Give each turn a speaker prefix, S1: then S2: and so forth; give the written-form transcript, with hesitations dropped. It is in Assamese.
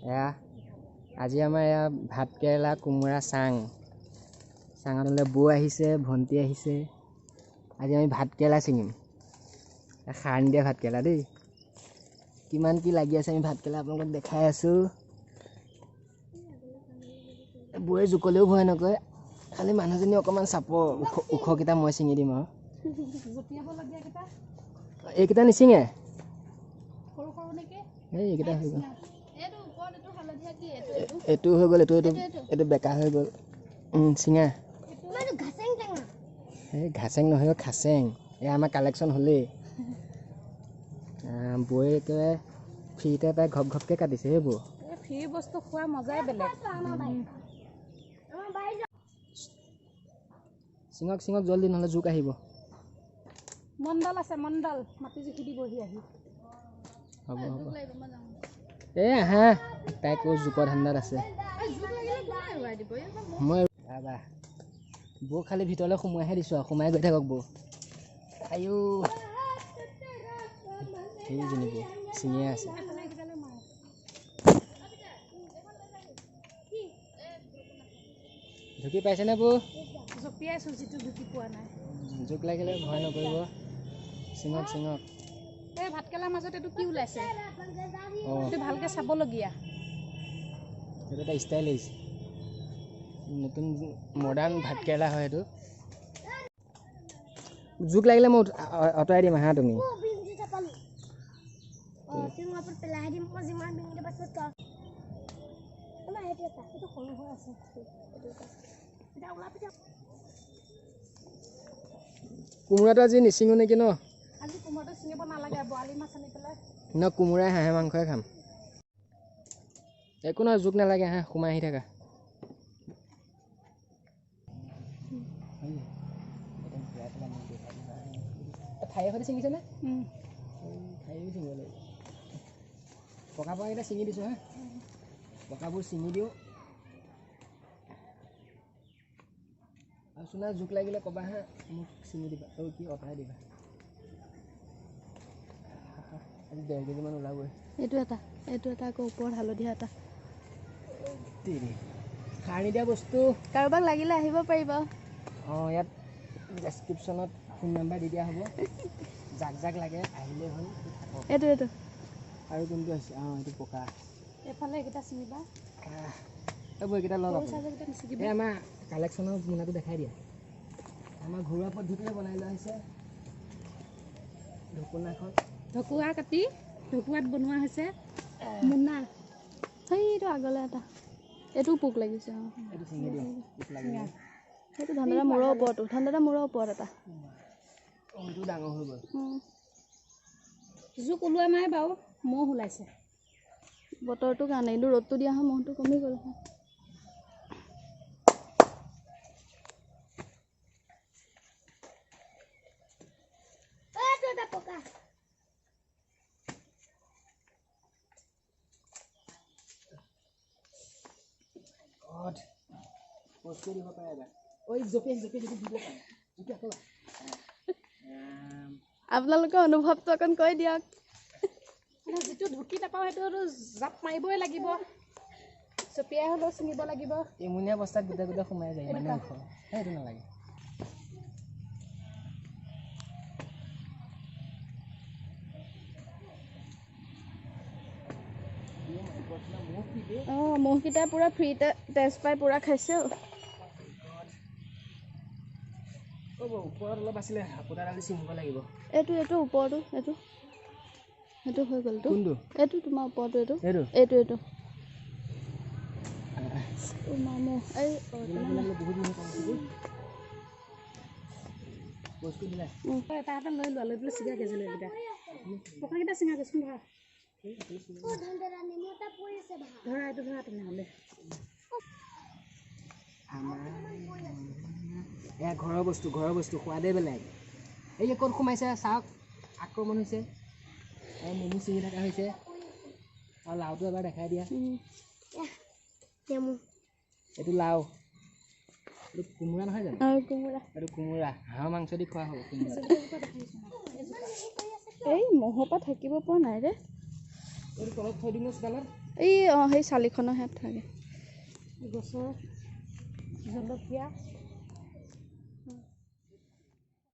S1: এয়া আজি আমাৰ এয়া ভাত কেৰেলা কোমোৰা চাং। চাঙলৈ বৌ আহিছে, ভণ্টি আহিছে। আজি আমি ভাত কেৰেলা ছিঙিম, সাৰ নিদিয়া ভাত কেৰেলা দেই। কিমান কি লাগি আছে আমি ভাত কেৰেলা আপোনালোকক দেখাই আছোঁ। বৌয়ে জোকলেও ভয় নকৰে, খালি মানুহজনী অকণমান চাপৰ, ওখ ওখকেইটা মই ছিঙি দিম আৰু। এইকেইটা নিছিঙে, এই এইকেইটা হৈ গ'ল, এইটো হৈ গ'ল, এইটো এইটো এইটো বেকা হৈ গ'ল। ছিঙা এই ঘাচেং নহয়, খাচেং। এই আমাৰ কালেকশ্যন হ'লেই। বৌয়ে একেবাৰে ফ্ৰীতে পাই ঘপ ঘপকৈ কাটিছে। সেই বৌ,
S2: ফ্ৰী বস্তু খোৱা মজাই বেলেগ।
S1: ছিঙক ছিঙক জল্দি, নহ'লে জোক আহিব।
S2: মণ্ডল আছে, মণ্ডল মাটি জুখি দিবহি আহি।
S1: হ'ব হ'ব, এই আহা, তাই ক'ৰ জোকৰ ধান্দাত আছে। মই বাবা বৌ খালি ভিতৰলৈ সোমোৱাইহে দিছোঁ আৰু, সোমাই গৈ থাকক বৌ। আয়ো, সেইজনী বৌ ছিঙিয়ে আছে। ঢুকি পাইছেনে বৌ?
S2: জঁপিয়াইছোঁ, যিটো ঢুকি পোৱা নাই।
S1: জোক লাগিলে ভয় নকৰিব, ছিঙক ছিঙক।
S2: এই ভাতকেৰেলাৰ মাজত এইটো কি ওলাইছে? এইটো ভালকৈ চাবলগীয়া।
S1: সেইটো এটা ষ্টাইল আহিছে, নতুন মডাৰ্ণ ভাতকেৰেলা হয় সেইটো। জোক লাগিলে মই আঁতৰাই দিম, আহা তুমি। কোমোৰাটো আজি নিচিঙো নেকি ন?
S2: আজি কোমোৰাটো ছিঙিব নালাগে, বৰালি মাছ আনি পেলাই।
S1: ন, কোমোৰাই হাঁহে মাংসই খাম। একো নহয়, জোক নালাগে, হাঁহ সোমাই আহি থাকা। ঠাইয়ে সৈতে ছিঙিছেনে? ঠাইও ছিঙিব লাগিব। পকা পকাকেইটা ছিঙি দিছোঁ, হা, পকাবোৰ ছিঙি দিওঁ। আৰু চোনা, জোক লাগিলে ক'বা হা, মোক ছিঙি দিবা। অ' কি অঁতৰাই দিবা। আজি 1.5 কেজিমান ওলাবই।
S2: এইটো এটা, এইটো এটা, আকৌ ওপৰত হালধীয়া এটা।
S1: সাৰ নিদিয়া বস্তু।
S2: কাৰোবাক লাগিলে আহিব পাৰিব।
S1: অঁ, ইয়াত ডেছক্ৰিপশ্যনত ফোন নাম্বাৰ দি দিয়া হ'ব। জাক জাক লাগে আহিলেই হ'ল।
S2: এইটো এইটো
S1: আৰু কোনটো আছে? অঁ, এইটো পকা।
S2: এইফালে এইকেইটা ছিঙিবা।
S1: এইবোৰ এইকেইটা লওক আপুনি। এই আমাৰ কালেকশ্যনৰ মোনাটো দেখাই দিয়া। আমাৰ ঘৰুৱা পদ্ধতিৰে বনাই লোৱা হৈছে ঢকুনাখন।
S2: ঢকুৱা কাটি ঢকুৱাত বনোৱা হৈছে মোনা।
S3: সেইটো আগলৈ এটা, এইটো পোক লাগিছে। অঁ,
S1: এইটো ছিঙি দিওঁ, পোক লাগিলে।
S3: সেইটো ধানদাদা মূৰৰ ওপৰতো, ধানদাদা মূৰৰ ওপৰত এটা।
S1: এইটো ডাঙৰ হৈ গ'ল।
S2: জোক ওলোৱা নাই বাৰু, মহ ওলাইছে।
S3: বতৰটোৰ কাৰণে, কিন্তু ৰ'দটো দিয়া হয় মহটো কমি গ'ল হয়।
S1: দিব পাৰে এবাৰ। ঐ জঁপিয়াই জঁপিয়াই দিব পাৰে।
S3: আপোনালোকৰ অনুভৱটো অকণ কৈ দিয়ক।
S2: যিটো ঢুকি নাপাওঁ সেইটো জাপ মাৰিবই লাগিব, জঁপিয়াই হ'লেও ছিঙিব লাগিব।
S1: এমুনীয়া বস্তাত গোটেই গোটেই সোমাই যায়, ইমানে ওখ। সেইটো নালাগে।
S3: অঁ, মহকেইটা পূৰা ফ্ৰীতে টেষ্ট পাই পূৰা খাইছে।
S1: ওপৰত অলপ আছিলে, হাকোটাডাল ছিঙিব লাগিব।
S3: এইটো এইটো ওপৰটো, এইটো সেইটো হৈ গ'লতো। এইটো তোমাৰ ওপৰটো, এইটো এইটো এইটো। এই
S2: এটা এটা লৈ লোৱা, লৈ পেলাই ছিঙা কেজি লৈ এইকেইটা পকাকেইটা ছিঙা গৈছোন। ধৰা ধৰা, এইটো ধৰা তেনেহ'লে।
S1: এয়া ঘৰৰ বস্তু, ঘৰৰ বস্তু সোৱাদেই বেলেগ। এই ক'ত সোমাইছে চাওক, আক্ৰমণ হৈছে। এই নেমু ছিঙি থকা হৈছে। আৰু লাওটো এবাৰ দেখাই দিয়া। এইটো লাও, এইটো কোমোৰা নহয় জানো? এইটো কোমোৰা, হাঁহৰ মাংস দি খোৱা হ'ব কোমোৰা।
S3: এই মহৰ পৰা থাকিব পৰা নাই ৰে।
S1: এইটো তলত থৈ দিম চোতালত।
S3: এই অঁ, সেই চালিখনৰ সেয়াত থাকে।
S2: গছৰ জলকীয়া।